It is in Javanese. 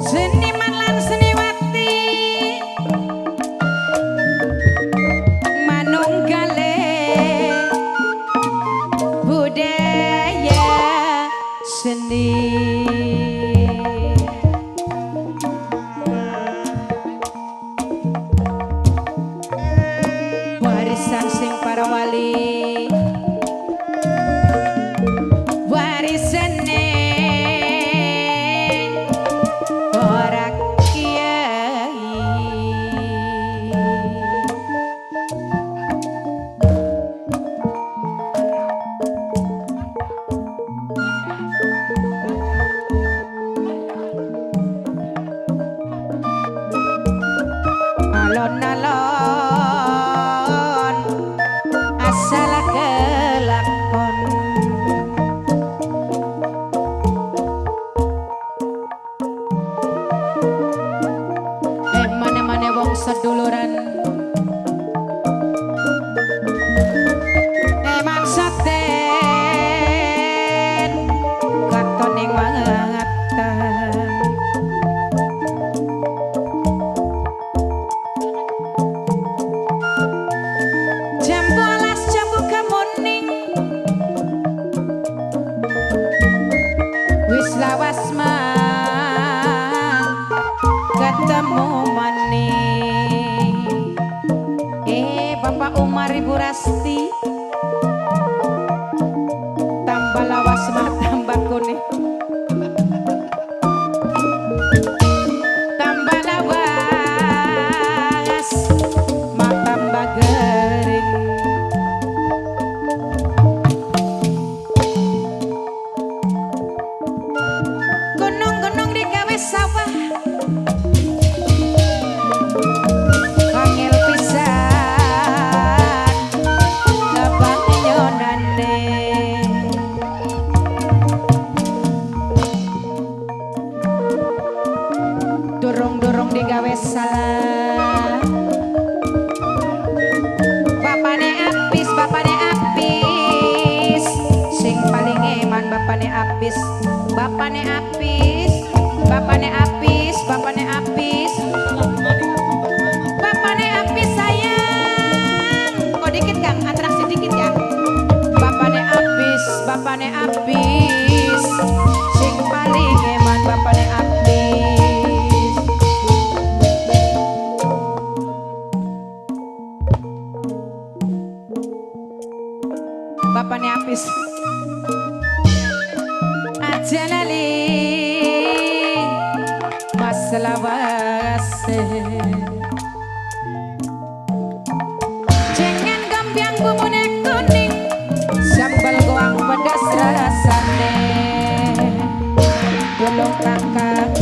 Seniman lan seniwati manunggale budaya seni. Warisan sing para wali, warisane ora kiai. Alon-alon asal kelakon. Mane-mane wong seduluran, eman saten katon ing wangatan. Jambu alas jambu kemuning wis lawas mah ketemu maning. Bapak Umar Ibu Rasti tambah lawas mah tambah kuning, tambah lawas mah tambah gering. Gunung-gunung digawe sawah, angel pisan kebanyonane. Durung-durung digawe salah, bapane apis, bapane apis, sing paling eman bapane apis, bapane apis, bapane apis, bapane apis, bapane apis sayang. Kok dikit Kang, atraksi dikit ya. Bapane apis, bapane apis, sing paling eman bapane apis. Bapane apis. Aja lali maselawase. Jangan gambyang bumbune kuning, sambal goang pedas rasane. Tulung kakak